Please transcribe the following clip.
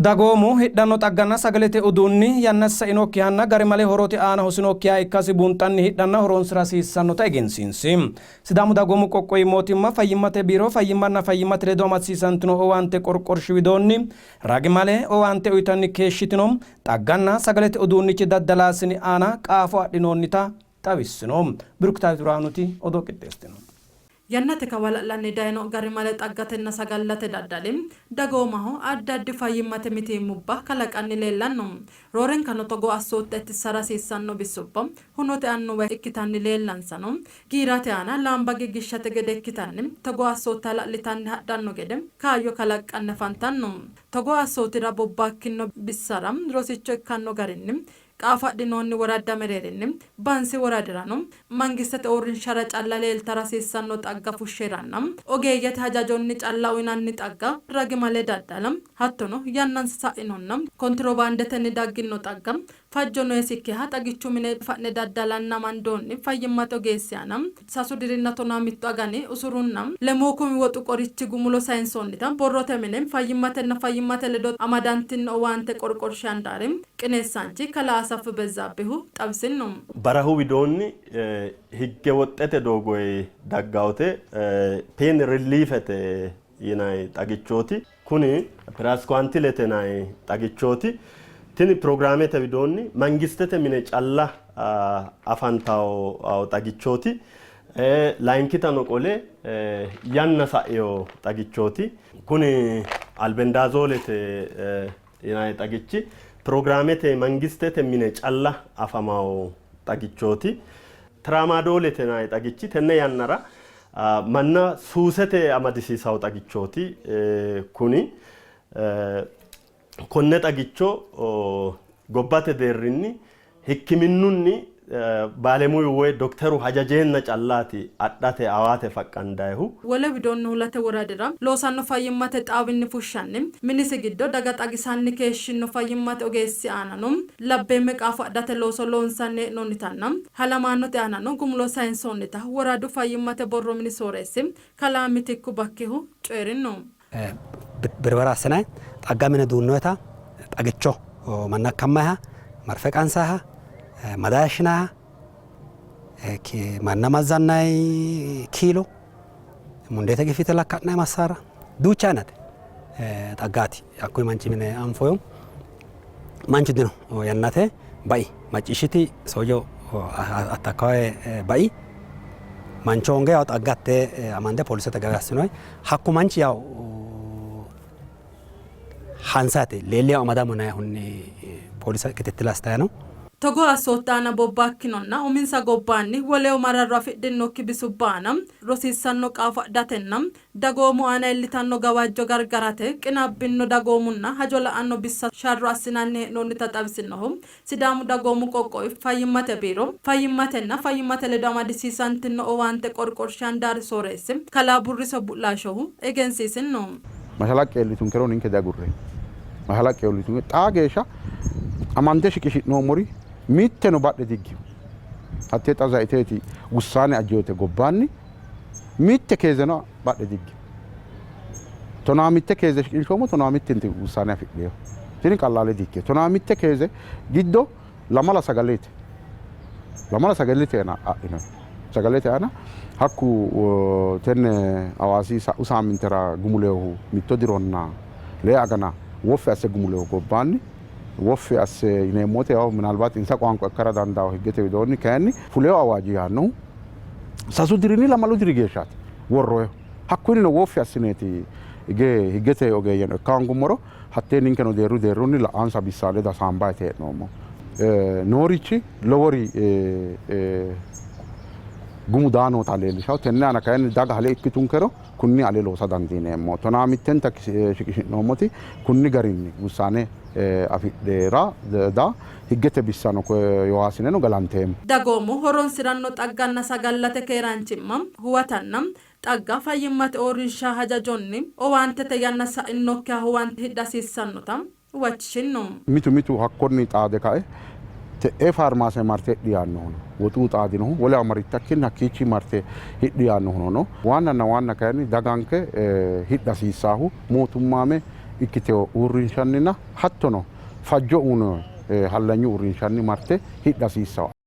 Dagoomu hidhanno xagganna sagalete uduunni yannasi sa'inokkihanna garimale horote aana hosinokkiha ikkasi buunxanni hidhanna horoonsira hasiissannota egensiinsi. Sidaamu Dagoomu Qoqqowi Mootimma Fayyimmate Biiro Fayyimmanna Fayyimmate ledo amadisiisantino owaante qorqorshi widoonni ragimale owaante uytanni keeshshitino xagganna sagalete uduunnichi daddalaasini aana qaafo adhinoonnita xawissino. Biruktaawit Birhaanuti odoo qixxeessitino. Yannate kawa la'lanni dayino garimale xaggatenna sagallate daddali dagoomaho addi addi fayyimmate mitiimmubba kalaqanni leellanno. Roorenkano togoo assootta ittissara hasiissanno bissubba hunote annuwa ikkitanni leellansano giirate aana laamba giggishshate gede ikkitanni togoo assootta hala'litanni hadhanno gede kaayyo kalaqqanni afantanno. Togoo assootira bobbakkinno bissara rosicho ikkanno garinni Qaafo adhinoonni woradda mereerinni Bansi woradirano mangistete uurrinshara calla leeltara hasiissanno xagga fushshi'ranna ogeeyyete hajajonni calla uynanni xagga ragimale daddala hattono yannansa sa'inonna kontirobaandetenni dagginno xagga fajjo noesikkiha xagichu mine fa'ne daddalanna amandoonni fayyimmate ogeessi aana sasu dirinna tonaa mittu agani usurunna lemuu kumi woxu qorichi gumulo sayinsoonnita borrote mine fayyimmatenna fayyimmate ledo amadantinno owaante qorqorshi handaari qineessaanchi kalaa Asaffi Bezzaabbihu xawisinno. Barahu widoonni higge woxxete doogoyi daggawote peen rilliifete yinanni xagichooti. Kuni Piraaskuwaantilete yinanni xagichooti. Tini pirogiraamete widoonni mangistete mine calla afantanno xagichooti. Layinkitano qole yanna sa'ino xagichooti. Kuni Albendaazoolete yinanni xagichi pirogiraamete mangistete mine calla afamanno xagichooti. Tiraamaadoolete yinanni xagichi tenne yannara manna suusete amadisiisanno xagichooti kuni. Konne xagicho gobbate deerrinni hikkiminnunni baalemuyu woy dokteru hajajeenna callaati adhate awaate faqqandayihu. Wole widoonni Hulate woradira loosanno fayyimmate xaawinni fushshanni minisi giddo daga xagisanni keeshshinno fayyimmate ogeessi aanano labbeemme qaafo adhate looso loonsanni hee'noonnitanna halamaanote aanano gumulo sayinsoonnita woradu fayyimmate borro mini sooreessi kalaa Mitikku Bakkihu coyi'rinno. Birbara assinanni xagga mine duunnoyita xagicho manna akkammayiha, marfe qansayiha, mada hayishshinayiha, manna mazzannayi kiilo, mundeete giffiite lakka'nayi massaara duucha aynate xaggaati. Hakkuyi manchi mine anfoyi manchu dino yannate bai macciishshiti soojo attakkawe bai mancho honge yaw xagga hatte amande polisete gawe assinoyi hakku manchi yaw hansate leelli yaw amadamo nayihunni polise kitittile assitayi no. Togoo assootta aana bobbakkinonna uminsa gobbaanni woleho mararro afidhinnokki bisubba aana rosiissanno qaafo adhatenna Dagoomu aana iillitanno gawajjo gargarate qinaabbinno dagoomunna hajo la'anno bissa sharro assinanni hee'noonnita xawisinnohu Sidaamu Dagoomu Qoqqowi Fayyimmate Biiro Fayyimmatenna Fayyimmate ledo amadisiisantinno owaante qorqorshi handaari sooreessi kalaa Burriso Bu'laashohu egensiisinno. Mashalaqqe iillitunkero ninke diagurreemmo. Mashalaqqe iillitunkero xaa geeshsha amande shiqishi'noommori mitteno badhe dihiggino. Hattee xa zayiteeti wussaane ajjote gobbaanni Mitte keezeno badhe dihiggino. Tonaa mitte keeze shiqinshoommo, tonaa mittenti wussaane afidhino. Tini qallaale diikkino. Tonaa mitte keeze giddo lamala sagalete. Lamala sagalete aana adhino. Sagalete aana hakku tenne Hawaasi sa'u saammintera gumulehu mitto dironna lee agana woffi asse gumulehu gobbaanni woffi asse yineemmo wote yaw minaalbaati insa qoanqo ikkara dandaawo higgete widoonni kayinni fuleyo awaaji yaannohu sasu dirinni lamalu diri geeshshaati worroyehu. Hakkunnino woffi assineeti hige higgete ogeeyyeno ikka hoongummoro hattee ninkeno deerru deerrunni la''ansa bissa ledo hasaambaayiti hee'noommo. Noorichi lowori gumu daa noota leellishawo. Tenne aana kayinni daga hale ikkitunkero kunni ale loosa dandiineemmo. Tonaa mittenta shiqishi'noommoti kunni garinni wussaane afidhera daa higgete bissano yoaasineno galanteemmo. Dagoomu horonsi'ranno xagganna sagallate keeraanchimma huwatanna xagga fayyimmate uurrinsha hajajonni owaantete yanna sa'innokkiha huwante hidha hasiissannota huwachishinno. Mitu mitu hakkonni xaade kae te'ee faarmaase marte hidhi yaannohu no. Woxu xaadinohu wolewa marittakkinni hakkiichi marte hidhi yaannohuno no. Waannanna waanna kayinni daganke hidha hasiissaahu mootummaame ikkitino uurrinshanninna hattono fajjo uyinoonni hallanyu uurrinshanni marte hidha hasiissanno.